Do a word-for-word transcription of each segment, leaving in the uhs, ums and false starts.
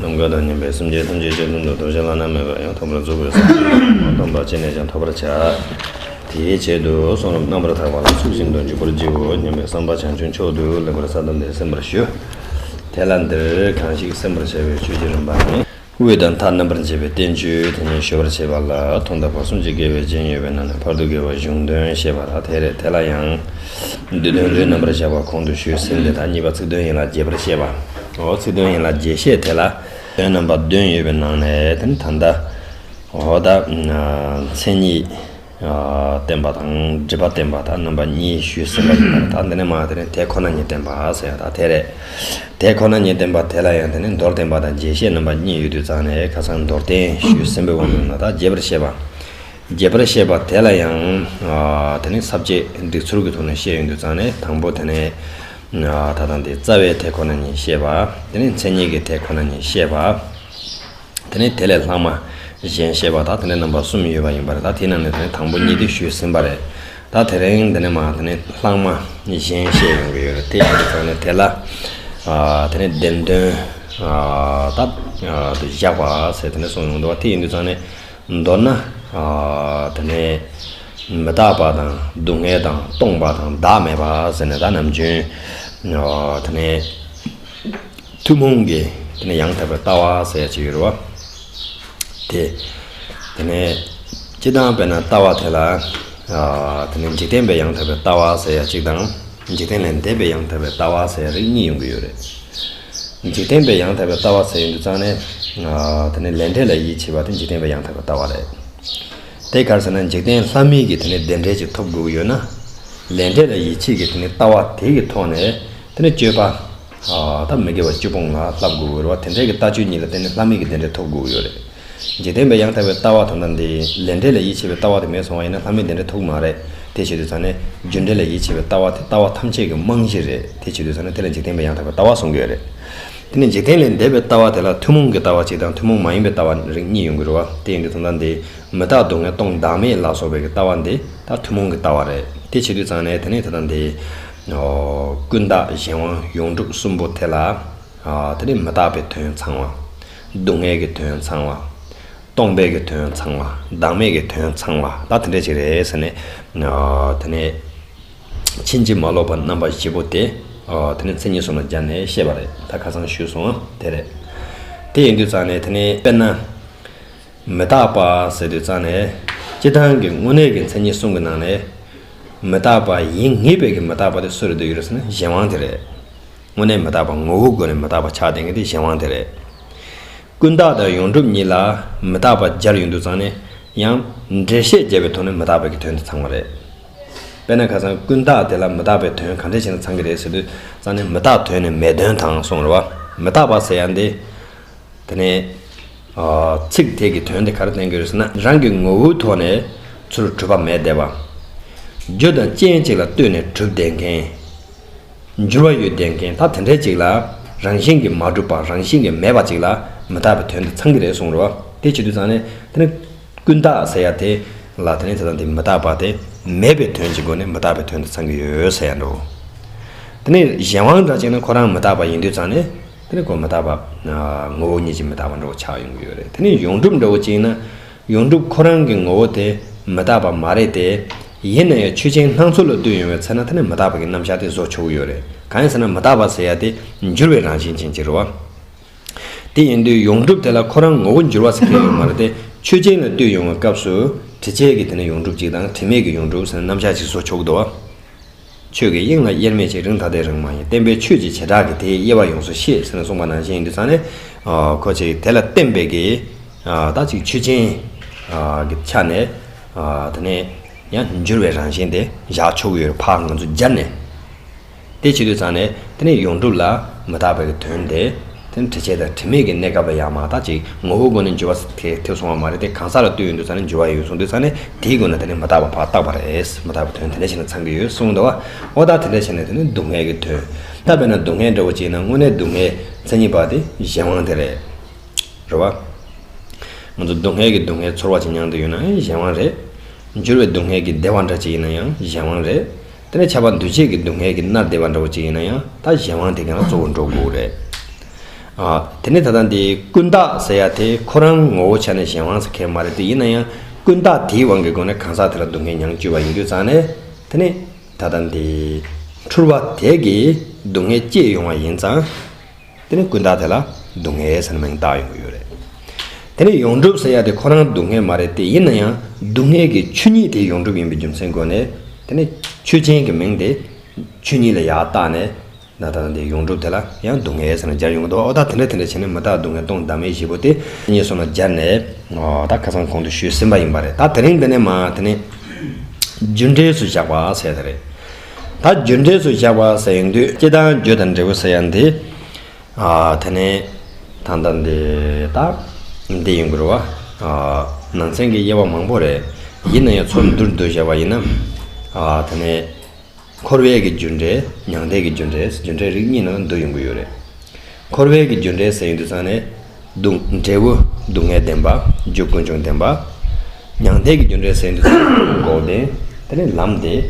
ནམ་མཁའ་དང་མཉམ་པའི་སེམས་ཅན་ཐམས་ཅད་སྐྱེ་གནས་དུ་ཐོབ་བྱ་བླ་ན་མེད་པ་ཡང་དག་པར་རྫོགས་པའི་སངས་རྒྱས་ཀྱི་གོ་འཕང་དམ་པ་ཅི་ནས་ཀྱང་ཐོབ་པར་བྱ། དེའི་ཆེད་དུ་གསུང་རབ་རྣམ་པར་དག་པ་ལ་ཚུལ་བཞིན་དུ་འཇུག་པར་བགྱིའོ་སྙམ་པའི་བསམ་པ་བྱང་ཆུབ་མཆོག་ཏུ་ལེགས་པར་གསལ་བཏབ་སྟེ་གསན་པར་ཞུ། དེ་ལ་འདིར་གང་ཞིག་གསན་པར་བྱ་བའི་ཆོས་ཀྱི་རིམ་པ་ནི། དབུས་དང་མཐའ་རྣམ་པར་འབྱེད་པའི་བསྟན་བཅོས་དེ་ཉིད་ཞུ་བར་བྱེད་པ་ལ། ཐོག་མཐའ་བར་གསུམ་གྱི་དགེ་བའི་རྒྱན་ཡོད་པའི་ནང་ནས་བར་དུ་དགེ་བ་གཞུང་དོན་བཤད་པ་དང་། དེ་རེད། དེ་ལ་ཡང་། བསྡུས་དོན་ལུས་རྣམ་པར་བཞག་པ་གོང་དུ་ཞུས་ཟིན་ཏེ། ད་གཉིས་པ་ཚིག་དོན་ཡན་ལག་རྒྱས་པར་བཤད་པ། འོ་ཚིག་དོན་ཡན་ལག་རྒྱས་བཤད་དེ་ལ། དོན་རྣམ་པ་བདུན་ཡོད་པའི་ནང་ནས་དེ་ནི་ད་ལྟ། འོ་ད། མཚན་ཉིད། བསྟན་པ་དང་སྒྲིབ་པ་བསྟན་པ་དང་རྣམ་པ་གཉིས་ཞུས་ཟིན་པ་ཡིན་པར། ད་འདི་ནས་མར་དེ་ནས་དེ་ཁོ་ན་ཉིད་བསྟན་པ་ཟེར་ཡ་ད་དེ་རེད། དེ་ཁོ་ན་ཉིད་བསྟན་པ་དེ་ལ་ཡང་དེ་ནས་མདོར་བསྟན་པ་དང་རྒྱས་བཤད་རྣམ་པ་གཉིས་ཡོད་དུས་ཙང་ནས། ཁ་སང་མདོར་བསྟན་ཞུས་ཟིན་པའི་དབང་དུ་ན། ད་རྒྱས་པར་བཤད་པ། རྒྱས་པར་བཤད་པ་དེ་ལ་ཡང་དེ་ནས་ས་བཅད་སྒྲིག་ཚུལ་གྱི་ཐོག་ནས་བཤད་ཡོང་དུས་ཙང་ནས། དང་པོ་དེ་ནས་ད་ལྟ་འདི་རྩ་བའི་དེ་ཁོ་ན་ཉིད་བཤད་པ། དེ་ནས་མཚན་ཉིད་ཀྱི་དེ་ཁོ་ན་ཉིད་བཤད་པ། དེ་ནས་དེ་ལས་ལྷག་མ་གཞན་བཤད་པ་དང་། དེ་ནས་རྣམ་པ་གསུམ་ཡོད་པ་ཡིན་པ་རེད། ད་དེའི་ནང་ནས་དེ་ནས་དང་པོ་གཉིས་དེ་ཞུས་ཟིན་པ་རེད། ད་དེ་རིང་དེ་ནས་མར་དེ་ནས་ལྷག་མ་གཞན་བཤད་ཡོང་གི་ཡོད་རེད། དེ་ཡིན་དུས་ཙང་ནས་དེ་ལ་དེ་ནས་བདེན་དོན་ད་དུ་བཞག་པ་ཟེར་དེ་ནས་གསུངས་ཡོང་འདུག་བ། དེ་ཡིན་དུས་ཙང་ནས་མདོར་ན་དེ་ནས་མི་རྟག་པ་དང་སྡུག་བསྔལ་དང་སྟོང་པ་དང་བདག་མེད་པ་ཟེར་ནས། ད་ནམ་རྒྱུན་དེ་ནས། ཐུན་མོང་གི་དེ་ནས་ཡང་དག་པའི་ལྟ་བ་ཟེར་ཡ་ཅིག་ཡོད་རེད་བ། དེ། དེ་ནས་སྤྱིར་བཏང་དཔེར་ན་ལྟ་བ་དེ་ལ། དེ་ནས་འཇིག་རྟེན་པའི་ཡང་དག་པའི་ལྟ་བ་ཟེར་ཡ་གཅིག་དང་། འཇིག་རྟེན་ལས་འདས་པའི་ཡང་དག་པའི་ལྟ་བ་ཟེར་ཡ་རིགས་གཉིས་ཡོང་གི་ཡོད་རེད། འཇིག་རྟེན་པའི་ཡང་དག་པའི་ལྟ་བ་ཟེར་ཡོང་དུས་ཙང་ནས། དེ་ནས་ལས་འབྲས་ལ་ཡིད་ཆེས་པ་དེ་འཇིག་རྟེན་པའི་ཡང་དག་པའི་ལྟ་བ་རེད། དེ་ག་རེ་ཟེར་ན། འཇིག་རྟེན་ལྷ་མིན་གྱི་དེ་ནས་བདེ་འབྲས་ཅིག་ཐོབ་དགོས་ཀྱི་ཡོད་ན། ལས་འབྲས་ལ་ཡིད་ཆེས་ཀྱི་དེ་ནས་ལྟ་བ་དེ་གི་ཐོག་ནས་དེ་ནས་སྤྱོད་པ། ད་མི་དགེ་བ་བཅུ་སྤོང་ལ་བསླབ་དགོས་ཀྱི་རེད་བ། དེ་འདྲའི་གི་ལྟ་སྤྱོད་གཉིས་ལ་བརྟེན་ནས་ལྷ་མིན་གྱི་བདེ་འབྲས་ཐོབ་དགོས་ཀྱི་ཡོད་རེད། འཇིག་རྟེན་པའི་ཡང་དག་པའི་ལྟ་བ་དང་། ད་འདི་ལས་འབྲས་ལ་ཡིད་ཆེས་པའི་ལྟ་བ་དེ་མེད་སོང་བ་ཡིན་ན་ལྷ་མིན་བདེ་འབྲས་ཐོབ་ཀྱི་མ་རེད། དེ་བྱེད་དུས་ཙང་ནས་རྒྱུ་འབྲས་ལ་ཡིད་ཆེས་པའི་ལྟ་བ་དེ་ལྟ་བ་ཐམས་ཅད་ཀྱི་རྨང་གཞི་རེད། དེ་བྱེད་དུས་ཙང་ནས་དེ་ལ་འཇིག་རྟེན་པའི་ཡང་དག་པའི་ལྟ་བ་གསུང་གི་ཡོད་རེད། དེ་ནས་འཇིག་རྟེན་ལས་འདས་པའི་ལྟ་བ་དེ་ལ་ཐུན་མོང་གི་ལྟ་བ་གཅིག་དང་ཐུན་མོང་མ་ཡིན་པའི་ལྟ་བ་རིགས་གཉིས་ཡོང་གི་རེད་བ། དེ་ཡིན་དུས་ཙང་ད་འདི་མི་རྟག་སྡུག་བསྔལ་སྟོང་བདག་མེད་ལ་སོགས་པའི་གི་ལྟ་བ་འདི་ད་ཐུན་མོང་གི་ལྟ་བ་རེད། དེ་བྱེད་དུས་ཙང་ནས་དེ་ནས་ད་ལྟ་འདི་ཀུན་བརྟགས་གཞན་དབང་ཡོངས་གྲུབ་གསུམ་པོ་དེ་ལ། དེ་ནས་མི་རྟག་པའི་དོན་ཚང་བ། སྡུག་བསྔལ་གྱི་དོན་ཚང་བ། སྟོང་པའི་གི་དོན་ཚང་བ། བདག་མེད་ཀྱི་དོན་ཚང་བ། ད་དེ་འདྲ་ཅིག་རེད་ཟེར་ནས། དེ་ནས་ཕྱིན་ཅི་མ་ལོག་པ་རྣམ་པ་བཞི་པོ་དེ། དེ་ནས་མཚན་ཉིད་གསུམ་ལ་སྦྱར་ནས་བཤད་པ་རེད། ད་ཁ་སང་ཞུས་སོང་དེ་རེད། དེ་ཡིན་དུས་ཙང་ནས་དེ་ནས་དཔེར་ན། མི་རྟག་པ་ཟེར་དུས་ཙང་ནས། སྤྱིར་བཏང་གི་དངོས་གནས་ཀྱི་མཚན་ཉིད་གསུམ་གྱི་ནང་ནས། མི་རྟག་པ་ཡིན་ངེས་པའི་གི་མི་རྟག་པ་དེ་སུ་རེད་འདོད་ཡོད་རེད་ཟེར་ན་གཞན་དབང་དེ་རེད། དངོས་གནས་མི་རྟག་པ་ངོ་བོའི་སྒོ་ནས་མི་རྟག་པ་ཆགས་བསྡད་མཁན་དེ་གཞན་དབང་དེ་རེད། ཀུན་བརྟགས་དང་ཡོངས་གྲུབ་གཉིས་ལ་མི་རྟག་པ་སྦྱར་ཡོང་དུས་ཙང་ནས་ཡང་འགྲེལ་བཤད་བརྒྱབ་པའི་ཐོག་ནས་མི་རྟག་པའི་གི་དོན་དེ་ཚང་བ་རེད། དཔེར་ན་ཁ་སང་ཀུན་བརྟགས་དེ་ལ་མི་རྟག་པའི་དོན་ག་འདྲས་བྱས་ན་ཚང་གི་རེད་ཟེར་དུས་ཙང་ནས། མི་རྟག་དོན་ནི་མེད་དོན་དང་གསུངས་རེད་བ། མི་རྟག་པ་ཟེར་ཡ་འདི། དེ་ནས། ཚིག་དེ་གི་དོན་དེ་ག་རེ་བསྟན་གྱི་རེད་ཟེར་ན། རང་གི་ངོ་བོའི་ཐོག་ནས་ཚུར་གྲུབ་པ་མེད་བསྡད་པ། རྒྱུ་དང་རྐྱེན་གཅིག་ལ་ལྟོས་ནས་གྲུབ་བསྡད་མཁན། འགྱུར་བ་ཡོད་བསྡད་མཁན། ད་དེ་འདྲའི་ཅིག་ལ་རང་བཞིན་གྱིས་མ་གྲུབ་པ། རང་བཞིན་གྱིས་མེད་པ་ཅིག་ལ་མི་རྟག་པའི་དོན་དེ་ཚང་གི་རེད་གསུངས་རེད་བ། དེ་བྱེད་དུས་ཙང་ནས་དེ་ནི་ཀུན་བརྟགས་ཟེར་ཡ་དེ་ལ་དེ་ནི་ད་ལྟ་འདི་མི་རྟག་པ་དེ་མེད་པའི་དོན་གྱི་སྒོ་ནས་མི་རྟག་པའི་དོན་དེ་ཚང་གི་ཡོད་ཟེར་ཡ་འགྲོ། དེ་ནི་གཞན་དབང་འདྲ་ཅིག་ན་ཁོ་རང་མི་རྟག་པ་ཡིན་དུས་ཙང་ནས། དེ་ནི་ཁོ་མི་རྟག་པ། ངོ་བོ་ཉིད་ཀྱིས་མི་རྟག་པ་འདྲ་བོ་ཆགས་ཡོང་གི་ཡོད་རེད། དེ་ནི་ཡོངས་གྲུབ་འདྲ་བོ་ཅིག་ཡིན་ན། ཡོངས་གྲུབ་ཁོ་རང་གི་ངོ་བོ་དེ་མི་རྟག་པ་མ་རེད་དེ། ཡིན་ན་ཡང་ཆོས་ཅན་སྣང་ཚུལ་ལ་ལྟོས་ཡོང་བའི་ཚེ་ན་དེ་ནི་མི་རྟག་པ་གི་རྣམ་གཞག་དེ་བཟོ་ཆོག་གི་ཡོད་རེད། གང་ཡིན་ཟེར་ན་མི་རྟག་པ་ཟེར་ཡ་དེ་འགྱུར་བའི་རང་བཞིན་ཅན་ཅིག་རེད་བ། དེ་ཡིན་དུས་ཡོངས་གྲུབ་དེ་ལ་ཁོ་རང་ངོ་བོ་འགྱུར་བ་ཟེར་མཁན་ཡོད་མ་རེད་དེ། ཆོས་ཅན་ལ་ལྟོས་ཡོང་བའི་སྐབས་སུ་དྲི་བཅས་ཀྱི་དེ་ནི་ཡོངས་གྲུབ་ཅིག་དང་དྲི་མེད་ཀྱི་ཡོངས་གྲུབ་ཟེར་ནས་རྣམ་གཞག་ཅིག་བཟོ་ཆོག་གི་འདུག་བ། ཆོས་ཀྱི་དབྱིངས་ལ་དབྱེར་མེད་ཅིང་རིང་ཐ་དད་རིང་མ་ཡིན། བརྟེན་པའི་ཆོས་ཀྱི་བྱེ་བྲག་གིས་དེའི་དབྱེ་བ་ཡོངས་སུ་ཤེས་ཟེར་ནས་གསུངས་པ་ནང་བཞིན་ཡིན་དུས་ཙང་ནས། ཁོ་ཅིག་དེ་ལ་བརྟེན་པའི་གི། ད་ཅིག་ཆོས་ཅན་གྱི་ཆ་ནས། དེ་ནས་ཡང་འགྱུར་བའི་རང་བཞིན་དེ་བཞག་ཆོག་གི་ཡོད་རེད། ཕར་ང་ཚོ་སྦྱར་ནས། དེ་བྱེད་དུས་ཙང་ནས་དེ་ནས་ཡོངས་གྲུབ་ལ་མི་རྟག་པའི་གི་དོན་དེ། དེ་ནི་དྲི་བཅས་དང་དྲི་མེད་ཀྱི་གནས་སྐབས་ལ་ཡང་མ་ད་ཅིག་ངོ་བོའི་སྒོ་ནས་འགྱུར་བ་དེ་ཐེབས་སོང་བ་མ་རེད་དེ། གང་ཟག་ལ་ལྟོས་ཡོང་དུས་ཙང་ནས་འགྱུར་བ་ཡོད་སོང་དུས་ཙང་ནས་དེའི་སྒོ་ནས་དེ་ནི་མི་རྟག་པ་ཕར་བཏགས་པ་རེད། མི་རྟག་པའི་དོན་དེ་འདྲ་ཞིག་ན་ཚང་གི་ཡོད་གསུངས་འདུག་བ། འོ་ད་དེ་འདྲ་བྱས་ནས་དེ་ནི་སྡུག་བསྔལ་གྱི་དོན། ད་དཔེར་ན་སྡུག་བསྔལ་འདྲ་བོ་ཅིག་ཡིན་ན་དངོས་གནས་སྡུག་བསྔལ་མཚན་ཉིད་པ་དེ་གཞན་དབང་དེ་རེད། རེད་བ། ང་ཚོ་སྡུག་བསྔལ་གྱི་སྡུག་བསྔལ་ཚོར་བ་ཅིག་མྱངས་བསྡད་ཡོད་ན་ཨེ་གཞན་དབང་རེད། འགྱུར་བའི་སྡུག་བསྔལ་གྱི་བདེ་བ་འདྲ་ཅིག་ཡིན་ན་ཡང་གཞན་དབང་རེད། དེ་ནས་ཁྱབ་པ་འདུ་བྱེད་ཀྱི་སྡུག་བསྔལ་གྱི་མནར་བསྡད་པ་འདྲ་བོ་ཅིག་ཡིན་ན་ཡང་ད་གཞན་དབང་དེ་ག་ན་གཙོ་བོ་འགྲོ་དགོས་རེད། ཨ། དེ་ནས་ད་ལྟ་འདི་ཀུན་བརྟགས་ཟེར་ཡ་དེ་ཁོ་རང་ངོ་བོ་ཆ་ནས་གཞན་དབང་ཟེར་མཁན་མ་རེད་དེ། ཡིན་ན་ཡང་ཀུན་བརྟགས་དེའི་དབང་གི་སྒོ་ནས་གང་ཟག་དེ་ལ་སྡུག་བསྔལ་མྱང་བཅུག་པ་ཡིན་དུས་ཙང་ནས། དེ་ནས་ད་ལྟ་འདི་འཁྲུལ་བ་དེ་གིས་སྡུག་བསྔལ་སྐྱེས་ཡོང་བ་ཡིན་ཙང་། དེ་ནས་ཀུན་བརྟགས་དེ་ལ་སྡུག་བསྔལ་ཟེར་ནས་མིང་བཏགས་ཡོང་གི་ཡོད་རེད། དེ་ནས་ཡོངས་གྲུབ་ཟེར་ཡ་དེ་ཁོ་རང་སྡུག་བསྔལ་མ་རེད་དེ། ཡིན་ན་ཡང་སྡུག་བསྔལ་གྱི་ཆོས་ཉིད་དེ་ཡོངས་གྲུབ་ཡིན་པའི་རྒྱུ་མཚན་སྒོ་ནས། དེ་ནས་ཆོས་ཅན་གྱི་མིང་དེ་ཆོས་ཉིད་ལ་ཡར་བཏགས་ནས། ད་ལྟ་འདི་ཡོངས་གྲུབ་དེ་ལ་ཡང་སྡུག་བསྔལ་ཟེར་ནས་སྦྱར་ཡོང་གི་འདུག་འོ། ད་དེ་འདྲ་དེ་འདྲ་བྱས་ནས་མི་རྟག་སྡུག་བསྔལ་སྟོང་བདག་མེད་བཞི་པོ་དེ་མཚན་ཉིད་གསུམ་ལ་སྦྱར་ནས། འོ། ད་ཁ་སང་གོང་དུ་ཞུས་ཟིན་པ་ཡིན་པ་རེད། ད་དེ་རིང་འདི་ནས་མར་དེ་ནས་རྒྱུ་འབྲས་སུ་བཞག་པ་ཟེར་དེ་རེད། ད་རྒྱུ་འབྲས་སུ་བཞག་པ་ཟེར་ཡོང་དུས། སྤྱིར་བཏང་རྒྱུ་དང་འབྲས་བུ་ཟེར་ཡ་འདི། ཨ། དེ་ནས་ད་ལྟ་འདི་ད་འདི་ཡིན་དགོས་རེད་བ། ཨ། ནང་ཚན་གྱི་དབྱེ་བ་མང་པོ་རེད། ཡིན་ན་ཡང་ཚུར་མདོར་བསྡུས་བཞག་པ་ཡིན་ན། ཨ། དེ་ནས་འཁོར་བའི་གི་རྒྱུ་འབྲས། མྱང་འདས་ཀྱི་རྒྱུ་འབྲས། རྒྱུ་འབྲས་རིགས་གཉིས་ནང་འདུ་ཡོང་གི་ཡོད་རེད། འཁོར་བའི་གི་རྒྱུ་འབྲས་ཟེར་ཡོང་དུས་ཙང་ནས། སྡུག་འབྲས་བུ་སྡུག་བསྔལ་བདེན་པ། རྒྱུ་ཀུན་འབྱུང་བདེན་པ། མྱང་འདས་ཀྱི་རྒྱུ་འབྲས་ཟེར་ཡོང་དུས་ཙང་ནས། འགོག་བདེན། དེ་ནས་ལམ་བདེན།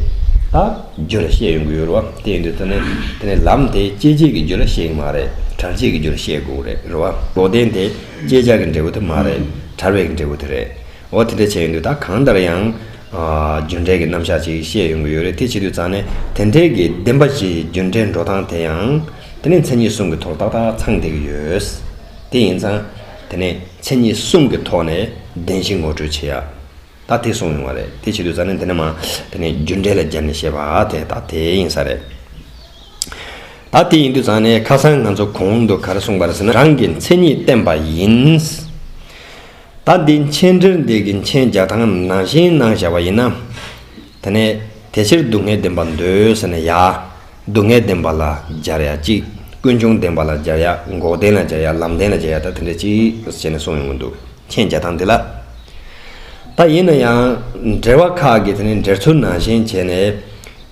ད་རྒྱུ་ལ་བཤད་ཡོང་གི་ཡོད་རེད་བ། དེ་ཡིན་དུས་ཙང་ནས། དེ་ནས་ལམ་དེ་སྐྱེད་བྱེད་ཀྱི་རྒྱུ་ལ་བཤད་ཀྱི་མ་རེད། བྲལ་བྱེད་ཀྱི་རྒྱུ་ལ་བཤད་དགོས་རེད། རེད་བ། འགོག་བདེན་དེ་སྐྱེད་བྱ་གི་འབྲས་བུ་དེ་མ་རེད། བྲལ་བའི་གི་འབྲས་བུ་དེ་རེད། འོ། དེ་འདྲ་བྱས་ཡོང་དུས་ད་གང་ལྟར་ཡང་། ཨ། རྒྱུ་འབྲས་ཀྱི་རྣམ་གཞག་ཅིག་བཤད་ཡོང་གི་ཡོད་རེད། དེ་བྱེད་དུས་ཙང་ནས་དེ་འབྲས་ཀྱི་བདེན་པ་བཞིའི་རྒྱུ་འབྲས་འགྲོ་སྟངས་དེ་ཡང་། དེ་ནས་མཚན་ཉིད་གསུམ་གྱི་ཐོག་ཏག་ཏག་ཚང་བསྡད་ཀྱི་ཡོད། དེ་ཡིན་ཙང་། དེ་ནས་མཚན་ཉིད་གསུམ་གྱི་ཐོག་ནས་བདེན་བཞི་ངོ་སྤྲོད་བྱེད་ཡ། ད་དེ་གསུངས་ཡོང་བ་རེད། དེ་བྱེད་དུས་ཙང་ནས་འདི་ནས་མར་དེ་ནས་རྒྱུ་འབྲས་ལ་སྦྱར་ནས་བཤད་པ་དེ་ད་དེ་ཡིན་ས་རེད། ད་དེ་ཡིན་དུས་ཙང་ནས་ཁ་སང་ང་ཚོ་གོང་དུ་ག་རེ་གསུངས་པ་རེད་ཟེར་ན། རང་གི་མཚན་ཉིད་བསྟན་པ་ཡིན། ད་འདི་མཆན་འགྲེལ་འདི་གི་མཆན་རྒྱག་སྟངས་ནང་བཞིན་གནང་བཞག་པ་ཡིན་ན། དེ་ནས་དེ་ཕྱིར་སྡུག་བསྔལ་བདེན་པར་འདོད་ཟེར་ནས་ཡ། སྡུག་བསྔལ་བདེན་པ་ལ་སྦྱར་ཡ་གཅིག་ཀུན་འབྱུང་བདེན་པ་ལ་སྦྱར་ཡ། འགོག་བདེན་ལ་སྦྱར་ཡ། ལམ་བདེན་ལ་སྦྱར་ཡ། ད་དེ་འདྲ་གཅིག་བྱས་ནས་གསུངས་ཡོང་གི་འདུག་མཆན་རྒྱག་སྟངས་འདི་ལ། ད་ཡིན་ན་ཡང་འགྲེལ་པ་ཁག་གིས་དེ་ནས་འགྲེལ་ཚུལ་ནང་བཞིན་བྱས་ནས།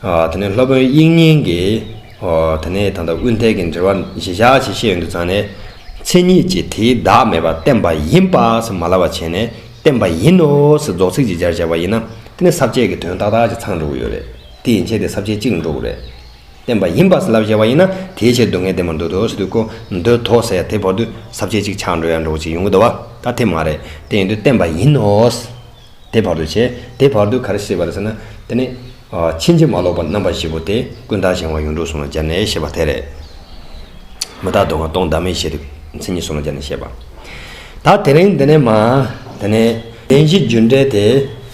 ཨ། དེ་ནས་སློབ་དཔོན་དབྱིག་གཉེན་གྱིས། ཨོ། དེ་ནས་ད་ལྟ་དབུ་མཐའི་གི་འགྲེལ་པ་གཞི་བཞག་ཅིག་བཤད་ཡོང་དུས་ཙང་ནས། མཚན་ཉིད་ཀྱིས་དེའི་བདག་མེད་པར་བསྟན་པ་ཡིན་པ་ཟེར་མ་ལབ་པ་བྱས་ནས། བསྟན་པ་ཡིན་ནོ་ཟེར་རྫོགས་ཚིག་ཅིག་སྦྱར་བཞག་པ་ཡིན་ན། དེ་ནས་ས་བཅད་ཀྱི་དོན་ཏག་ཏག་ཅིག་ཚང་འགྲོ་གི་ཡོད་རེད། དེ་ཡན་ཆད་དེ་ས་བཅད་གཅིག་ལ་འགྲོ་གི་རེད། བསྟན་པ་ཡིན་པ་ཟེར་ལབ་བཞག་པ་ཡིན་ན། དེའི་ཕྱིར་སྡུག་བསྔལ་བདེན་པར་འདོད་དོ་ཟེར་དུས་ཀོ། འདོད་དོ་ཟེར་ཡ་དེ་བར་དུ་ས་བཅད་གཅིག་ཆགས་འགྲོ་ཡ་འགྲོ་གི་ཅིག་ཡོང་གི་འདུག་བ། ད་དེ་མ་རེད། དེ་ཡིན་དུས་བསྟན་པ་ཡིན་ནོ། དེ་བར་དུ་བྱས། དེ་བར་དུ་ག་རེ་བཤད་པ་རེད་ཟེར་ན། དེ་ནི། ཨ། ཕྱིན་ཅི་མ་ལོག་པ་རྣམ་པ་བཞི་པོ་དེ་ཀུན་བརྟགས་གཞན་དབང་ཡོངས་གྲུབ་གསུམ་ལ་སྦྱར་ནས་བཤད་པ་དེ་རེད། མི་རྟག་སྡུག་བསྔལ་སྟོང་བདག་མེད་བཞི་དེ་མཚན་ཉིད་གསུམ་ལ་སྦྱར་ནས་བཤད་པ། ད་དེ་རིང་འདི་ནས་མར། དེ་ནས་བདེན་བཞི་རྒྱུ་འབྲས་དེ་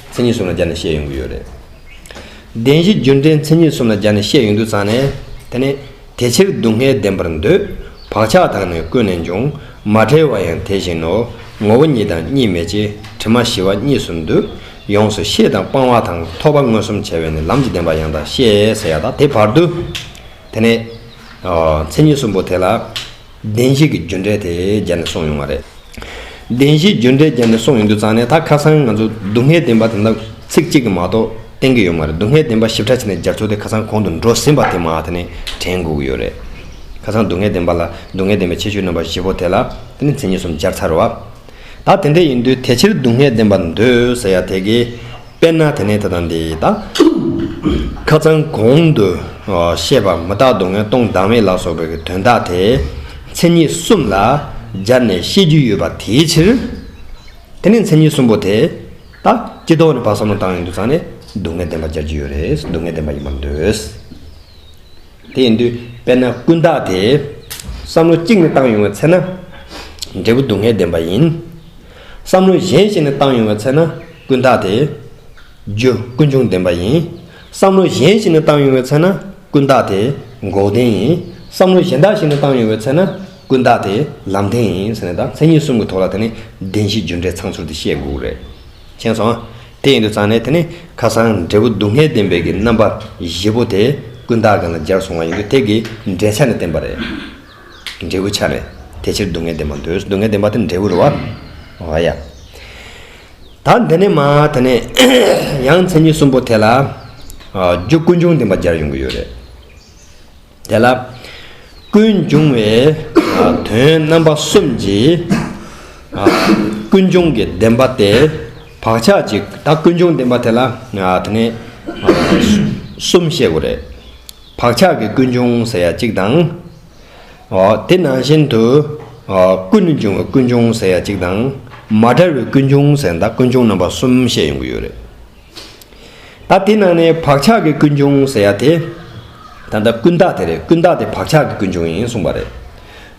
མཚན་ཉིད་གསུམ་ལ་སྦྱར་ནས་བཤད་ཡོང་གི་ཡོད་རེད། བདེན་བཞི་རྒྱུ་འབྲས་མཚན་ཉིད་གསུམ་ལ་སྦྱར་ནས་བཤད་ཡོང་དུས་ཙང་ནས། དེ་ནས། དེ་ཕྱིར་སྡུག་བསྔལ་བདེན་པར་འདོད། བག་ཆགས་དག་ནི་ཀུན་ནས་འབྱུང་། མ་བྲལ་བ་ཡང་དེ་བཞིན་ནོ། ངོ་བོ་ཉིད་དང་གཉིས་མེད་ཀྱི། དྲི་མ་ཞི་བ་གཉིས་སུ་འདུ། ཡོངས་སུ་ཤེས་དང་སྤང་བ་དང་། ཐོབ་པ་མངོན་སུམ་བྱ་བས་ནི། ལམ་གྱི་བདེན་པ་ཡང་དག་ཤེས་ཟེར་ཡ། ད་དེ་བར་དུ། དེ་ནས། ཨ། མཚན་ཉིད་གསུམ་པོ་དེ་ལ། བདེན་བཞི་གི་རྒྱུ་འབྲས་དེ་སྦྱར་ནས་གསུངས་ཡོང་བ་རེད། བདེན་བཞིའི་རྒྱུ་འབྲས་སྦྱར་ནས་གསུངས་ཡོང་དུས་ཙང་ནས། ད་ཁ་སང་ང་ཚོ་སྡུག་བསྔལ་བདེན་པ་དེ་འདྲ་ཚིག་གཅིག་གིས་མ་གཏོགས་བསྟན་གྱི་ཡོད་མ་རེད། སྡུག་བསྔལ་བདེན་པ་ཞིབ་ཕྲ་བྱས་ནས་སྦྱར་ཚུལ་དེ་ཁ་སང་གོང་དུ་འགྲོ་ཟིན་པ་དེ་མར་དེ་ནས་དྲན་དགོས་ཀྱི་ཡོད་རེད། ཁ་སང་སྡུག་བསྔལ་བདེན་པ་ལ། སྡུག་བསྔལ་བདེན་པའི་ཁྱད་ཆོས་རྣམ་པ་བཞི་པོ་དེ་ལ་དེ་ནས་མཚན་ཉིད་གསུམ་སྦྱར་ཚར་བ། ད་དེ་འདྲ་ཡིན་དུས་དེ་ཕྱིར་སྡུག་བསྔལ་བདེན་པར་འདོད་ཟེར་ཡ་དེ་གིས། དཔེར་ན་དེ་ནས་ད་ལྟ་འདི་ད། ཁ་སང་གོང་དུ། ཨ། བཤད་པ་མི་རྟག་སྡུག་བསྔལ་སྟོང་བདག་མེད་ལ་སོགས་པའི་གི་དོན་དག་དེ། མཚན་ཉིད་གསུམ་ལ་སྦྱར་ནས་བཤད་རྒྱུ་ཡོད་པ་དེའི་ཕྱིར། དེ་ནས་མཚན་ཉིད་གསུམ་པོ་དེ། ད་སྤྱི་ལྡོག་ནས་ཕར་བསམ་བློ་བཏང་ཡོང་དུས་ཙང་ནས་སྡུག་བསྔལ་བདེན་པ་སྦྱར་རྒྱུ་ཡོད་རེད། སྡུག་བསྔལ་བདེན་པ་ཡིན་པར་འདོད། དེ་ཡིན་དུས་དཔེར་ན་ཀུན་བརྟགས་དེ། བསམ་བློ་གཅིག་ནས་བཏང་ཡོང་བའི་ཚེ་ན། འབྲས་བུ་སྡུག་བསྔལ་བདེན་པ་ཡིན། བསམ་བློ་གཞན་ཞིག་ནས་བཏང་ཡོང་བའི་ཚེ་ན། ཀུན་བརྟགས་དེ། རྒྱུ་ཀུན་འབྱུང་བདེན་པ་ཡིན། བསམ་བློ་གཞན་ཞིག་ནས་བཏང་ཡོང་བའི་ཚེ་ན། ཀུན་བརྟགས་དེ་འགོག་བདེན་ཡིན། བསམ་བློ་གཞན་དག་ཞིག་ནས་བཏང་ཡོང་བའི་ཚེ་ན། ཀུན་བརྟགས་དེ་ལམ་བདེན་ཡིན་ཟེར་ནས། ད་མཚན་ཉིད་གསུམ་གྱི་ཐོག་ལ་དེ་ནས་བདེན་བཞིའི་རྒྱུ་འབྲས་ཚང་ཚུལ་དེ་བཤད་དགོས་རེད། མཁྱེན་སོང་ཨ། དེ་ཡིན་དུས་ཙང་ནས་དེ་ནི་ཁ་སང་འབྲས་བུ་སྡུག་བསྔལ་བདེན་པའི་གི་རྣམ་པ་བཞི་པོ་དེ་ཀུན་བརྟགས་སྒང་ལ་སྦྱར་སོང་བ་ཡིན་དུས། དེ་གི་འབྲས་ཆ་ནས་བསྟན་པ་རེད། འབྲས་བུ་ཆ་ནས། དེ་ཕྱིར་སྡུག་བསྔལ་བདེན་པར་འདོད། སྡུག་བསྔལ་བདེན་པ་དེ་འབྲས་བུ་རེད་བ། འོ་ཡ། ད་འདི་ནས་མར་དེ་ནས་ཡང་མཚན་ཉིད་གསུམ་པོ་དེ་ལ། ཨ། རྒྱུ་ཀུན་འབྱུང་བདེན་པ་སྦྱར་ཡོང་གི་ཡོད་རེད། དེ་ལ་ཀུན་འབྱུང་བའི། ཨ། དོན་རྣམ་པ་གསུམ་གྱི། ཨ། ཀུན་འབྱུང་གི་བདེན་པ་དེ་བག་ཆགས་ཀྱི། ད་ཀུན་འབྱུང་བདེན་པ་དེ་ལ། ཨ། དེ་ནས། ཨ། གསུམ་བཤད་དགོས་རེད། བག་ཆགས་ཀྱི་ཀུན་འབྱུང་ཟེར་ཡ་གཅིག་དང་། འོ། དེ་ནང་བཞིན་དུ། ཨ། ཀུན་ནས་འབྱུང་བའི་ཀུན་འབྱུང་ཟེར་ཡ་གཅིག་དང་། མ་བྲལ་བའི་ཀུན་འབྱུང་ཟེར་ཡ་ད་ཀུན་འབྱུང་རྣམ་པ་གསུམ་བཤད་ཡོང་གི་ཡོད་རེད། ད་དེ་ནང་ནས་བག་ཆགས་ཀྱི་ཀུན་འབྱུང་ཟེར་ཡ་དེ། ད་ལྟ་ཀུན་བརྟགས་དེ་རེད། ཀུན་བརྟགས་དེ་བག་ཆགས་ཀྱི་ཀུན་འབྱུང་ཡིན་གསུངས་པ་རེད།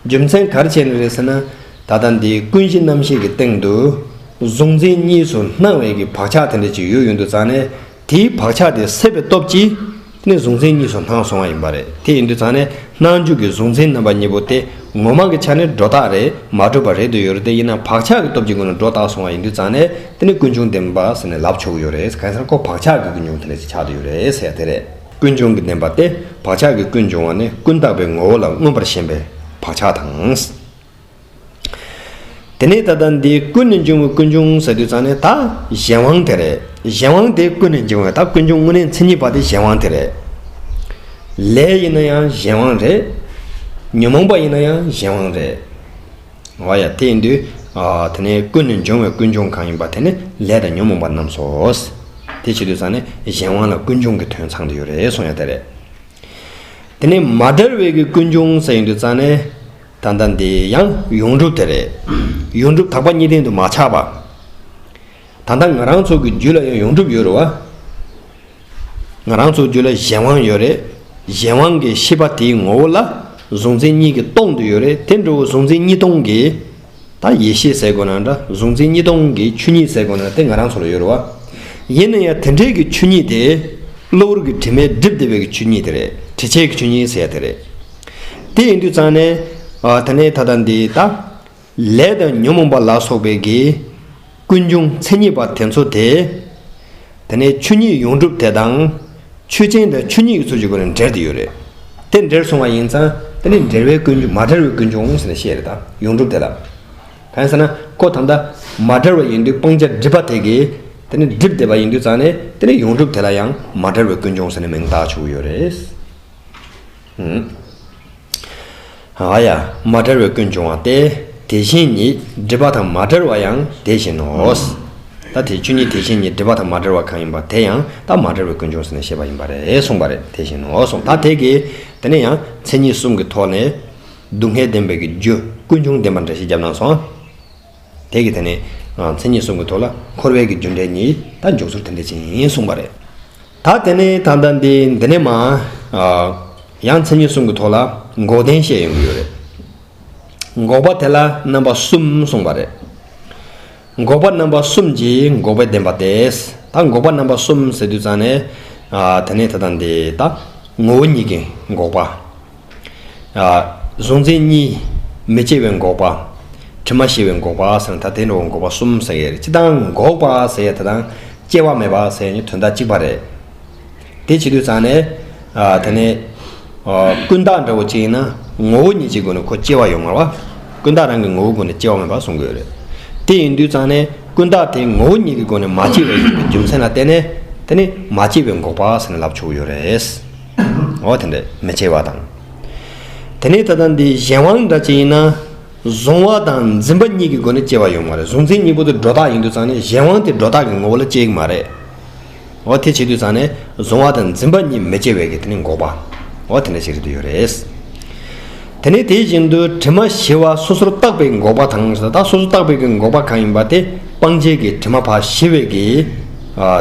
རྒྱུ་མཚན་ག་རེ་བྱས་ནས་རེད་ཟེར་ན། ད་ལྟ་འདི་ཀུན་གཞི་རྣམ་ཤེས་ཀྱི་སྟེང་དུ། གཟུང་འཛིན་གཉིས་སུ་སྣང་བའི་གི་བག་ཆགས་དེ་འདྲ་ཅིག་ཡོད་ཡོང་དུས་ཙང་ནས། དེའི་བག་ཆགས་དེ་སད་པའི་སྟོབས་ཀྱིས། དེ་ནི་གཟུང་འཛིན་གཉིས་སུ་སྣང་སོང་བ་ཡིན་པ་རེད། དེ་ཡིན་དུས་ཙང་ནས་སྣང་འཇུག་གི་གཟུང་འཛིན་རྣམ་པ་གཉིས་པོ་དེ་ངོ་མ་གི་ཆ་ནས་སྒྲོ་བཏགས་རེད། མ་གྲུབ་པ་རེད་དུ་ཡོད་རེད། དེ་ཡིན་ན་བག་ཆགས་ཀྱི་སྟོབས་ཀྱི་སྒོ་ནས་སྒྲོ་བཏགས་སོང་བ་ཡིན་དུས་ཙང་ནས་དེ་ནི་ཀུན་འབྱུང་བདེན་པ་ཟེར་ནས་ལབ་ཆོག་གི་ཡོད་རེད། གང་ཡིན་ཟེར་ན་ཁོ་བག་ཆགས་ཀྱི་ཀུན་འབྱུང་དེ་འདྲ་ཞིག་ཆགས་བསྡད་ཡོད་རེད་ཟེར་ཡ་དེ་རེད། ཀུན་འབྱུང་གི་བདེན་པ་དེ་བག་ཆགས་ཀྱི་ཀུན་འབྱུང་བ་ནི་ཀུན་བརྟགས་པའི་ངོ་བོ་ལ་མངོན་པར་ཞེན་པའི་བག་ཆགས་དང་། དེ་ནས་ད་ལྟ་འདི་ཀུན་ནས་འབྱུང་བའི་ཀུན་འབྱུང་ཟེར་དུས་ཙང་ནས་ད་གཞན་དབང་དེ་རེད། གཞན་དབང་དེ་ཀུན་ནས་འབྱུང་བའི་ད་ཀུན་འབྱུང་དངོས་གནས་མཚན་ཉིད་པ་དེ་གཞན་དབང་དེ་རེད། ལས་ཡིན་ན་ཡང་གཞན་དབང་རེད། ཉོན་མོངས་པ་ཡིན་ན་ཡང་གཞན་དབང་རེད། འོ་ཡ། དེ་ཡིན་དུས། ཨ། དེ་ནས་ཀུན་ནས་འབྱུང་བའི་ཀུན་འབྱུང་གང་ཡིན་པ་དེ་ནི་ལས་དང་ཉོན་མོངས་པ་རྣམས་སོ། དེ་བྱེད་དུས་ཙང་ནས་གཞན་དབང་ལ་ཀུན་འབྱུང་གི་དོན་ཚང་དུ་ཡོད་རེད་གསུང་ཡ་དེ་རེད། དེ་ནས་མ་བྲལ་བའི་གི་ཀུན་འབྱུང་ཟེར་ཡོང་དུས་ཙང་ནས། ད་ལྟ་འདི་ཡང་ཡོངས་གྲུབ་དེ་རེད། ཡོངས་གྲུབ་དག་པ་གཉིས་ལྡན་དུ་མ་ཆགས་པ། ད་ལྟ་ང་རང་ཚོ་གི་རྒྱུད་ལ་ཡང་ཡོངས་གྲུབ་ཡོད་རེད་བ། ང་རང་ཚོ་རྒྱུད་ལ་གཞན་དབང་ཡོད་རེད། གཞན་དབང་གི་ཤེས་པ་དེའི་ངོ་བོ་ལ་གཟུང་འཛིན་གཉིས་ཀྱིས་སྟོང་དུ་ཡོད་རེད། དེ་འདྲ་བོ་གཟུང་འཛིན་གཉིས་སྟོང་གི། ད་ཡེ་ཤེས་ཟེར་དགོས་ན་འདྲ། གཟུང་འཛིན་གཉིས་སྟོང་གི་ཆོས་ཉིད་ཟེར་དགོས་ན་དེ་ང་རང་ཚོ་ལ་ཡོད་རེད་བ། ཡིན་ན་ཡང་དེ་འདྲའི་གི་ཆོས་ཉིད་དེ། གློ་བུར་གྱི་དྲི་མས་བསྒྲིབས་བསྡད་པའི་གི་ཆོས་ཉིད་དེ་རེད། དྲི་བཅས་ཀྱི་ཆོས་ཉིད་ཟེར་ཡ་དེ་རེད། དེ་ཡིན་དུས་ཙང་ནས། ཨ། དེ་ནས་ད་ལྟ་འདི་ད། ལས་དང་ཉོན་མོངས་པ་ལ་སོགས་པའི་གི། ཀུན་འབྱུང་མཚན་ཉིད་པ་དེ་ཚོ་དེ། དེ་ནས་ཆོས་ཉིད་ཡོངས་གྲུབ་དེ་དང་། ཆོས་ཅན་དང་ཆོས་ཉིད་ཀྱི་ཚུལ་གྱི་སྒོ་ནས་འབྲེལ་ཏེ་ཡོད་རེད། དེ་འབྲེལ་སོང་བ་ཡིན་ཙང་དེ་ནི་འབྲེལ་བའི་ཀུན་འབྱུང་། མ་བྲལ་བའི་ཀུན་འབྱུང་ཟེར་ནས་བཤད་རེད། ད་ཡོངས་གྲུབ་དེ་ལ། གང་ཡིན་ཟེར་ན་ཁོ་ད་ལྟ་མ་བྲལ་བ་ཡིན་དུས་སྤང་བྱ་སྒྲིབ་པ་དེ་གིས་དེ་ནི་བསྒྲིབས་བསྡད་པ་ཡིན་དུས་ཙང་ནས་དེ་ནི་ཡོངས་གྲུབ་དེ་ལ་ཡང་མ་བྲལ་བའི་ཀུན་འབྱུང་ཟེར་ནས་མིང་བཏགས་ཆོག་གི་ཡོད་རེད། ཨ་ཡ། མ་བྲལ་བའི་ཀུན་འབྱུང་བ་སྟེ། དེ་བཞིན་ཉིད་སྒྲིབ་པ་དང་མ་བྲལ་བ་ཡང་དེ་བཞིན་ནོ། ད་དེ་ཆོས་ཉིད་དེ་བཞིན་ཉིད་སྒྲིབ་པ་དང་མ་བྲལ་བ་གང་ཡིན་པ་དེ་ཡང་ད་མ་བྲལ་བའི་ཀུན་འབྱུང་ཟེར་ནས་བཤད་པ་ཡིན་པ་རེད་གསུངས་པ་རེད། དེ་བཞིན་ནོ་གསུངས། ད་དེ་གིས་དེ་ནས་ཡང་མཚན་ཉིད་གསུམ་གྱི་ཐོག་ནས་སྡུག་བསྔལ་བདེན་པའི་གི་རྒྱུ་ཀུན་འབྱུང་བདེན་པ་འགྲེལ་བཤད་བརྒྱབ་གནང་སོང་། དེ་གི་དེ་ནས་མཚན་ཉིད་གསུམ་གྱི་ཐོག་ལ་འཁོར་བའི་གི་རྒྱུ་འབྲས་གཉིས་ད་འཇོག་ཚུལ་དེ་འདྲ་ཅིག་ཡིན་གསུངས་པ་རེད། ད་དེ་ནས་ད་ལྟ་འདི་འདི་ནས་མ། ཡང་མཚན་ཉིད་གསུམ་གྱི་ཐོག་ལ་འགོག་བདེན་བཤད་ཡོང་གི་ཡོད་རེད། འགོག་པ་དེ་ལ་རྣམ་པ་གསུམ་གསུངས་པ་རེད། འགོག་པ་རྣམ་པ་གསུམ་གྱིས་འགོག་པའི་བདེན་པ་སྟེ། ད་འགོག་པ་རྣམ་པ་གསུམ་ཟེར་དུས་ཙང་ནས། དེ་ནས་ད་ལྟ་འདི་ད་ངོ་བོ་ཉིད་ཀྱི་འགོག་པ། གཟུང་འཛིན་གཉིས་མི་སྐྱེ་བའི་འགོག་པ། དྲི་མ་ཞི་བའི་འགོག་པ་ཟེར་ན་ད་དེ་འདྲ་བོ་འགོག་པ་གསུམ་ཟེར་ཡས་རེད། སྤྱིར་བཏང་འགོག་པ་ཟེར་ཡས་དེ་དང་སྐྱེ་བ་མེད་པ་ཟེར་ཡས་གཉིས་དོན་དག་གཅིག་པ་རེད། དེ་བྱེད་དུས་ཙང་ནས། དེ་ནས། ཀུན་བརྟགས་འདྲ་བོ་གཅིག་ཡིན་ན་ངོ་བོ་ཉིད་ཀྱི་སྒོ་ནས་ཁོ་སྐྱེ་བ་ཡོད་མ་རེད་བ། ཀུན་བརྟགས་རང་གི་ངོ་བོའི་སྒོ་ནས་སྐྱེ་བ་མེད་པ་གསུང་གི་ཡོད་རེད། དེ་ཡིན་དུས་ཙང་ནས་ཀུན་བརྟགས་དེ་ངོ་བོ་ཉིད་ཀྱི་སྒོ་ནས་མ་སྐྱེ་བའི་རྒྱུ་མཚན་ལ་བརྟེན་ནས་དེ་ནི་མ་སྐྱེ་བའི་འགོག་པ་ཟེར་ནས་ལབ་ཆོག་གི་ཡོད་རེད། འོ་དེ་འདྲ་མི་སྐྱེ་བ་དང་། དེ་ནས་ད་ལྟ་འདི་གཞན་དབང་འདྲ་ཅིག་ཡིན་ན། གཟུང་བ་དང་འཛིན་པ་གཉིས་ཀྱི་སྒོ་ནས་སྐྱེ་བ་ཡོད་མ་རེད། གཟུང་འཛིན་གཉིས་པོ་དེ་སྒྲོ་བཏགས་ཡིན་དུས་ཙང་ནས་གཞན་དབང་དེ་སྒྲོ་བཏགས་ཀྱི་ངོ་བོ་ལ་སྐྱེ་གི་མ་རེད། འོ་དེ་བྱེད་དུས་ཙང་ནས་གཟུང་བ་དང་འཛིན་པ་གཉིས་མི་སྐྱེ་བའི་གི་དེ་ནི་འགོག་པ། འོ་དེ་འདྲ་ཞིག་རེད་དུ་ཡོད་རེད། དེ་ནས་དེ་བཞིན་དུ་དྲི་མ་ཞི་བ་སོ་སོར་བརྟགས་པའི་འགོག་པ་དང་ཟེར། ད་སོ་སོར་བརྟགས་པའི་གི་འགོག་པ་གང་ཡིན་པ་དེ་སྤང་བྱའི་གི་དྲི་མ་ཕར་ཞི་བའི་གི།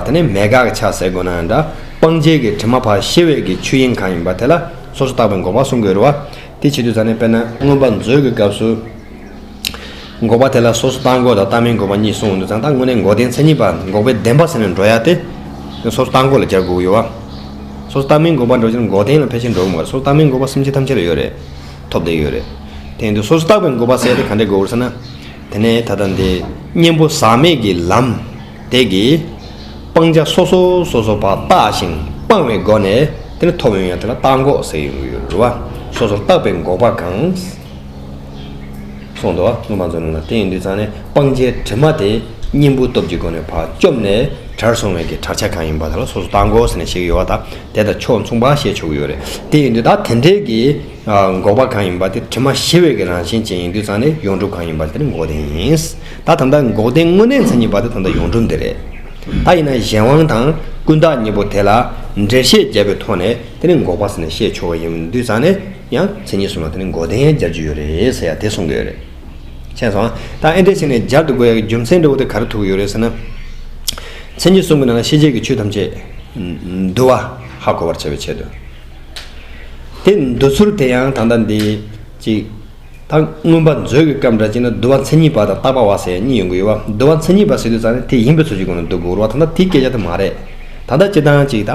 དེ་ནས་མེད་དགག་གི་ཆ་ཟེར་དགོས་ན་འདྲ། སྤང་བྱའི་གི་དྲི་མ་ཕར་ཞི་བའི་གི་ཆོས་དབྱིངས་གང་ཡིན་པ་དེ་ལ་སོ་སོར་བརྟགས་པའི་འགོག་པ་གསུང་གི་ཡོད་རེད་བ། དེ་བྱེད་དུས་ཙང་ནས་དཔེར་ན་མངོན་པ་མཛོད་ཀྱི་སྐབས་སུ། འགོག་པ་དེ་ལ་སོ་སོར་བརྟགས་འགོག་དང་བརྟགས་མིན་འགོག་པ་གཉིས་གསུངས་འདུག་ཙང་ད་དངོས་གནས་འགོག་བདེན་མཚན་ཉིད་པ་འགོག་པའི་བདེན་པ་ཟེར་ནས་འགྲོ་ཡ་དེ། སོ་སོར་བརྟགས་འགོག་ལ་སྦྱར་དགོས་ཀྱི་ཡོད་བ། སོ་སོར་བརྟགས་མིན་འགོག་པ་འགྲོ་ཕྱིར་འགོག་བདེན་ལ་ཕལ་ཆེར་འགྲོ་གི་མ་རེད། སོ་སོར་བརྟགས་མིན་འགོག་པ་སེམས་ཅན་ཐམས་ཅད་ལ་ཡོད་རེད། ཐོབ་བསྡད་ཡོད་རེད། དེ་ཡིན་དུས་སོ་སོར་བརྟགས་པའི་འགོག་པ་ཟེར་ཡ་དེ་ག་འདྲས་དགོས་རེད་ཟེར་ན། དེ་ནས་ད་ལྟ་འདི་གཉེན་པོ་ཟག་མེད་ཀྱི་ལམ་དེ་གིས་སྤང་བྱ་སོ་སོ་སོ་སོ་ཕར་བརྟགས་ཤིང་སྤང་བའི་སྒོ་ནས་དེ་ནི་ཐོབ་ཡོང་ཡ་དེ་ལ་བརྟགས་འགོག་ཟེར་ཡོང་གི་ཡོད་རེད་བ། སོ་སོར་བརྟགས་པའི་འགོག་པ་གང་། གསུངས་འདུག་བ། མངོན་པ་མཛོད་ནང་ལ། དེ་ཡིན་དུས་ཙང་ནས་སྤང་བྱའི་དྲི་མ་དེ་གཉེན་པོའི་སྟོབས་ཀྱི་སྒོ་ནས་ཕར་བཅོམ་ནས་བྲལ་སོང་བའི་གི་བྲལ་བྱ་གང་ཡིན་པ་དེ་ལ་སོ་སོར་བརྟགས་འགོག་ཟེར་ནས་བཤད་ཀྱི་ཡོད་བ། ད་དེ་དང་ཕྱོགས་མཚུངས་པ་བཤད་ཆོག་གི་ཡོད་རེད། དེ་ཡིན་དུས་ད་དེ་འདྲའི་གི་འགོག་པ་གང་ཡིན་པ་དེ་དྲི་མ་ཞི་བའི་གི་རང་བཞིན་ཅན་ཡིན་དུས་ཙང་ནས་ཡོངས་གྲུབ་གང་ཡིན་པ་དེ་ནི་འགོག་བདེན་ཡིན། ད་ད་ལྟ་འགོག་བདེན་དངོས་གནས་མཚན་ཉིད་པ་དེ་ད་ལྟ་ཡོངས་གྲུབ་འདི་རེད། ད་ཡིན་ན་གཞན་དབང་དང་ཀུན་བརྟགས་གཉིས་པོ་དེ་ལ་འགྲེལ་བཤད་བརྒྱབ་པའི་ཐོག་ནས་དེ་ནི་འགོག་པ་ཟེར་ནས་བཤད་ཆོག་པ་ཡིན་དུས་ཙང་ནས་ཡང་མཚན་ཉིད་གསུམ་ལ་དེ་ནི་འགོག་བདེན་སྦྱར་རྒྱུ་ཡོད་རེད་ཟེར་ཡ་དེ་གསུང་གི་ཡོད་རེད། མཁྱེན་སོང་། ད་ཨེ་འདྲས་བྱས་ནས་སྦྱར་དུ་དགོས་ཡག་གི་རྒྱུ་མཚན་འདྲ་བོ་དེ་ག་རེ་ཐུག་ཡོད་རེད་ཟེར་ན། མཚན་ཉིད་གསུམ་གྱི་ནང་ན་ཤེས་བྱེད་ཀྱི་ཆོས་ཐམས་ཅད་འདུ་བ་ཧ་གོ་བར་བྱ་བའི་ཆེད་དུ། དེ་འདུ་ཚུལ་དེ་ཡང་ད་ལྟ་འདི་ཅིག་ད་མངོན་པ་མཛོད་ཀྱི་སྐབས་འདྲ་ཅིག་ན་འདུ་བ་མཚན་ཉིད་པ་དང་བཏགས་པ་བ་ཟེར་གཉིས་ཡོང་གི་ཡོད་པ། འདུ་བ་མཚན་ཉིད་པ་ཟེར་དུས་ཙང་ནས་དེ་ཡིན་པའི་ཚུལ་གྱི་སྒོ་ནས་འདུ་དགོས་རེད་བ། ད་ལྟ་དེའི་སྐད་ཆ་དེ་མ་རེད། ད་ལྟ་སྤྱིར་བཏང་ཅིག་ད་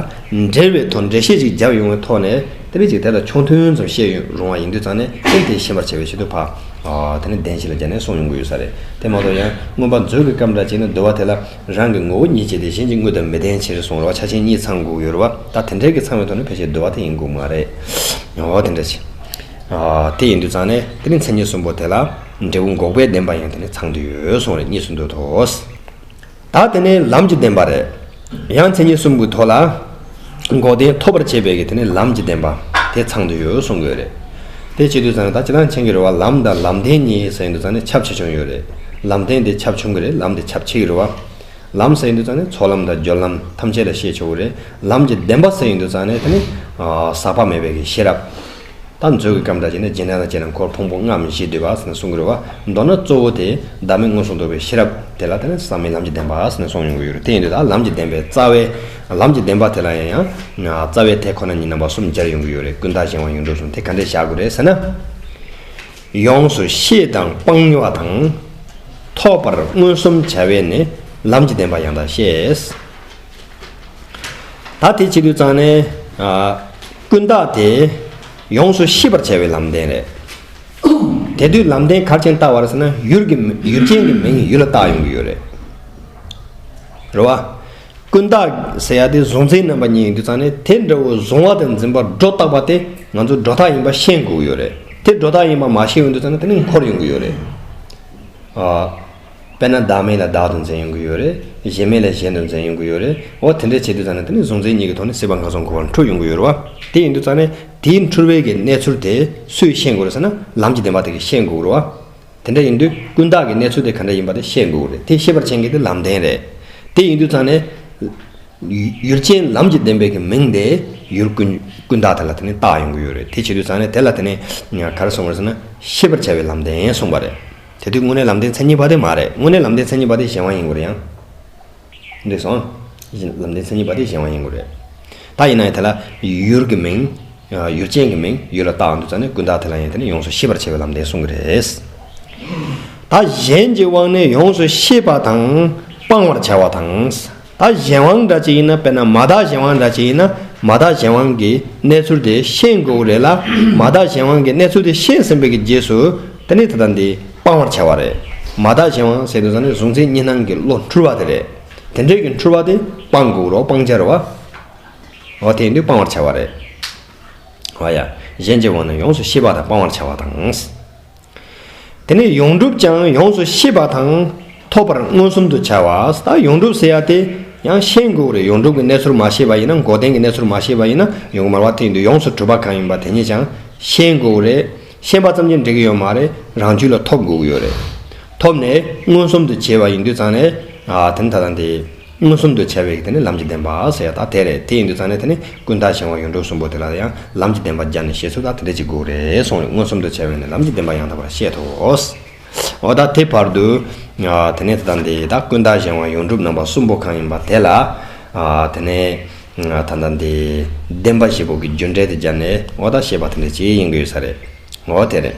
འགྲེལ་བའི་ཐོག་འགྲེལ་བཤད་ཅིག་བརྒྱབ་ཡོང་བའི་ཐོག་ནས་དེ་བས་ཅིག་དེ་ལ་ཆུང་ཐུང་ཙམ་བཤད་ཡོང་རུང་བ་ཡིན་དུས་ཙང་ནས་ཨེ་དེ་ཤེས་པར་བྱ་བའི་ཆེད་དུ་ཕ་དེ་ནི་བདེན་བཞི་ལ་སྦྱར་ནས་གསུངས་ཡོང་གི་ཡོད་ས་རེད། དེ་མ་གཏོགས་ཡང་མངོན་པ་མཛོད་ཀྱི་སྐབས་འདྲ་ཅིག་ན་འདུ་བ་དེ་ལ་རང་གི་ངོ་བོ་ཉིད་བྱས་ཏེ་གཞན་གྱི་དངོས་དང་མི་ལྡན་ཕྱིར་གསུངས་རེད་བ། ཆ་ཅན་གཉིས་ཚང་དགོས་ཀྱི་ཡོད་རེད་བ། ད་དེ་འདྲའི་གི་ཚང་བའི་ཐོག་ནས་ཕལ་ཆེར་འདུ་བ་དེ་ཡིན་དགོས་མ་རེད། འོ་དེ་འདྲ་ཞིག་ཨ། དེ་ཡིན་དུས་ཙང་ནས་དེ་ནི་མཚན་ཉིད་གསུམ་པོ་དེ་ལ་འབྲས་བུ་འགོག་པའི་བདེན་པ་ཡང་དེ་ནི་ཚང་དུ་ཡོད་གསུངས་རེད། གཉིས་སུ་འདུ་དོ། ད་དེ་ནི་ལམ་གྱི་བདེན་པ་རེད། ཡང་མཚན་ཉིད་གསུམ་གྱི་ཐོག་ལ་འགོག་བདེན་ཐོབ་པར་བྱེད་པའི་གི་དེ་ནི་ལམ་གྱི་བདེན་པ་དེ་ཚང་དུ་ཡོད་གསུང་དགོས་རེད། དེ་བྱེད་དུས་ཙང་ནས་ད་སྤྱིར་བཏང་མཁྱེན་གྱི་རེད་བ། ལམ་དང་ལམ་བདེན་གཉིས་ཟེར་ཡིན་དུས་ཙང་ནས་ཁྱབ་ཆེ་ཆུང་ཡོད་རེད། ལམ་བདེན་དེ་ཁྱབ་ཆུང་གི་རེད། ལམ་དེ་ཁྱབ་ཆེ་གི་རེད་བ། ལམ་ཟེར་ཡིན་དུས་ཙང་ནས་ཚོགས་ལམ་དང་སྦྱོར་ལམ་ཐམས་ཅད་ལ་བཤད་ཆོག་གི་རེད། ལམ་གྱི་བདེན་པ་ཟེར་ཡིན་དུས་ཙང་ནས་དེ་ནི་ཨ། ཟག་པ་མེད་པའི་གི་ཤེས་རབ། ད་མཛོད་ཀྱི་སྐབས་འདྲ་བྱས་ན་སྦྱིན་ལྡན་དང་བཅས་ན་འཁོར་ཕུང་པོ་ལྔའམ་བཞི་འདུས་པ་ཟེར་ནས་གསུང་གི་རེད་བ། མདོར་ན་གཙོ་བོ་དེ་བདག་མེད་མངོན་སུམ་རྟོགས་པའི་ཤེས་རབ་དེ་ལ་དེ་ནི་ཟག་མེད་ལམ་གྱི་བདེན་པ་ཟེར་ནས་གསུངས་ཡོང་གི་ཡོད་རེད། དེ་ཡིན་དུས་ད་ལམ་གྱི་བདེན་པའི་རྩ་བའི་ལམ་གྱི་བདེན་པ་དེ་ལ་ཡང་ཡང་རྩ་བའི་དེ་ཁོ་ན་ཉིད་རྣམ་པ་གསུམ་སྦྱར་ཡོང་གི་ཡོད་རེད། ཀུན་བརྟགས་གཞན་དབང་ཡོངས་གྲུབ་གསུམ་དེ་ག་འདྲས་བཞག་དགོས་རེད་ཟེར་ན། ཡོངས་སུ་ཤེས་དང་སྤང་བ་དང་། ཐོབ་པར་མངོན་སུམ་བྱ་བས་ནི་ལམ་གྱི་བདེན་པ་ཡང་དག་ཤེས། ད་དེ་བྱེད་དུས་ཙང་ནས་ཨ། ཀུན་བརྟགས་དེ་ཡོངས་སུ་ཤེས་པར་བྱ་བའི་ལམ་བདེན་རེད། དེ་དུས་ལམ་བདེན་ག་རེ་བྱས་ནས་བཏགས་པ་རེད་ཟེར་ན་ཡུལ་གྱི་མི་ཡུལ་ཅན་གྱི་མིང་ཡུལ་ལ་བཏགས་ཡོང་གི་ཡོད་རེད། རེད་བ། ཀུན་བརྟགས་ཟེར་ཡ་དེ་གཟུང་འཛིན་རྣམ་པ་གཉིས་ཡིན་དུས་ཙང་ནས་དེ་འདྲ་བོ་གཟུང་བ་དང་འཛིན་པ་སྒྲོ་བཏགས་པ་དེ་ང་ཚོ་སྒྲོ་བཏགས་ཡིན་པ་ཤེས་དགོས་ཀྱི་ཡོད་རེད། དེ་སྒྲོ་བཏགས་ཡིན་པ་མ་ཤེས་ཡོང་དུས་ཙང་ནས་དེ་ནི་འཁོར་ཡོང་གི་ཡོད་རེད། ཨ། དཔེར་ན་བདག་མེད་ལ་བདག་ཏུ་འཛིན་ཡོང་གི་ཡོད་རེད། གཞན་མེད་ལ་གཞན་དུ་འཛིན་ཡོང་གི་ཡོད་རེད། འོ་དེ་འདྲ་བྱེད་དུས་ཙང་ནས་དེ་ནི་གཟུང་འཛིན་གཉིས་ཀྱི་ཐོག་ནས་སྲིད་པ་སྔར་སོང་གི་བར་འཁྲུལ་ཡོང་གི་ཡོད་རེད་བ། དེ་ཡིན་དུས་ཙང་ནས་དེའི་འཁྲུལ་བའི་གི་གནས་ཚུལ་དེ་སུས་ཤེས་དགོས་རེད་ཟེར་ན་ལམ་གྱི་བདེན་པ་དེ་གིས་ཤེས་དགོས་རེད་བ། དེ་འདྲ་ཡིན་དུས་ཀུན་བརྟགས་ཀྱི་གནས་ཚུལ་དེ་ག་འདྲ་ཡིན་པ་དེ་ཤེས་དགོས་རེད། དེ་ཤེས་པར་བྱེད་མཁན་དེ་ལམ་བདེན་རེད། དེ་ཡིན་དུས་ཙང་ནས་ཡུལ་ཅན་ལམ་གྱི་བདེན་པའི་གི་མིང་དེ་ཡུལ་ཀུན་ཀུན་བརྟགས་དེ་ལ་དེ་ནས་བཏགས་ཡོང་གི་ཡོད་རེད། དེ་བྱེད་དུས་ཙང་ནས་དེ་ལ་དེ་ནས་ག་རེ་གསུངས་པ་རེད་ཟེར་ན་ཤེས་པར་བྱ་བའི་ལམ་བདེན་གསུངས་པ་རེད། དེ་དུས་དངོས་གནས་ལམ་བདེན་མཚན་ཉིད་པ་དེ་མ་རེད། དངོས་གནས་ལམ་བདེན་མཚན་ཉིད་པ་དེ་གཞན་དབང་ཡིན་དགོས་རེད་ཡང་། འགྲིག་སོང་། ལམ་བདེན་མཚན་ཉིད་པ་དེ་གཞན་དབང་ཡིན་དགོས་རེད། ད་ཡིན་ན་ཡང་དེ་ལ་ཡུལ་གྱི་མིང་། ཡུལ་ཅན་གྱི་མིང་ཡུལ་ལ་བཏགས་འདུག་ཙང་ནས་ཀུན་བརྟགས་དེ་ལ་ཡང་དེ་ནི་ཡོངས་སུ་ཤེས་པར་བྱ་བའི་ལམ་བདེན་གསུང་གི་རེད། ད་གཞན་གྱི་དབང་ནི་ཡོངས་སུ་ཤེས་པ་དང་སྤང་བར་བྱ་བ་དང་། ད་གཞན་དབང་འདྲ་ཅིག་ཡིན་ན་དཔེར་ན་མ་དག་གཞན་དབང་འདྲ་ཅིག་ཡིན་ན་མ་དག་གཞན་དབང་གི་གནས་ཚུལ་དེ་ཤེས་དགོས་རེད་ལ། མ་དག་གཞན་དབང་གི་གནས་ཚུལ་དེ་ཤེས་ཟིན་པའི་གི་རྗེས་སུ་དེ་ནི་ད་ལྟ་འདི་སྤང་བར་བྱ་བ་རེད། མ་དག་གཞན་དབང་ཟེར་དུས་ཙང་ནས་གཟུང་འཛིན་གཉིས་སྣང་གི་བློ་འཁྲུལ་བ་དེ་རེད། དེ་འདྲའི་གི་འཁྲུལ་བ་དེ་སྤང་དགོས་རོ། སྤང་བྱ་རོ་བ། འོ་དེ་ཡིན་དུས་སྤང་བར་བྱ་བ་རེད། འོ་ཡ། གཞན་གྱི་དབང་ནི་ཡོངས་སུ་ཤེས་པ་དང་སྤང་བར་བྱ་བ་དང་། དེ་ནས་ཡོངས་གྲུབ་ཀྱང་ཡོངས་སུ་ཤེས་པ་དང་ཐོབ་པར་མངོན་སུམ་དུ་བྱ་བ། ད་ཡོངས་གྲུབ་ཟེར་ཡ་དེ་ཡང་ཤེས་དགོས་རེད། ཡོངས་གྲུབ་ཀྱི་གནས་ཚུལ་མ་ཤེས་པ་ཡིན་ན་འགོག་བདེན་གྱི་གནས་ཚུལ་མ་ཤེས་པ་ཡིན་ན་ཡོང་གི་མ་རེད་བ། དེ་ཡིན་དུས་ཡོངས་སུ་གྲུབ་པ་གང་ཡིན་པ་དེ་ཉིད་ཀྱང་ཤེས་དགོས་རེད། ཤེས་པ་ཙམ་གྱིས་འགྲིག་གི་ཡོད་མ་རེད། རང་རྒྱུད་ལ་ཐོབ་དགོས་ཀྱི་ཡོད་རེད། ཐོབ་ནས་མངོན་སུམ་དུ་བྱས་པ་ཡིན་དུས་ཙང་ནས་ཨ་དེ་ནི་ད་ལྟ་འདི་མངོན་སུམ་དུ་བྱ་བའི་དེ་ནི་ལམ་གྱི་བདེན་པ་ཟེར་ཡ་ད་དེ་རེད། དེ་ཡིན་དུས་ཙང་ནས་དེ་ནི་ཀུན་བརྟགས་གཞན་དབང་ཡོངས་གྲུབ་གསུམ་པོ་དེ་ལ་ཡང་ལམ་གྱི་བདེན་པ་སྦྱར་ནས་བཤད་ཚུལ་ད་དེ་འདྲ་ཅིག་དགོས་རེད་གསུངས་རེད། མངོན་སུམ་དུ་བྱ་བས་ནི་ལམ་གྱི་བདེན་པ་ཡང་དག་པར་བཤད་དོ། འོ་ད་དེ་བར་དུ་ཨ་དེ་ནས་ད་ལྟ་འདི་ད་ཀུན་བརྟགས་གཞན་དབང་ཡོངས་གྲུབ་རྣམ་པ་གསུམ་པོ་གང་ཡིན་པ་དེ་ལ་ཨ་དེ་ནས་ད་ལྟ་འདི་བདེན་པ་བཞི་པོ་གི་རྒྱུ་འབྲས་དེ་སྦྱར་ནས་འོ་ད་བཤད་པ་དེ་འདྲ་ཅིག་ཡིན་གྱི་ཡོད་ས་རེད། འོ་དེ་རེད།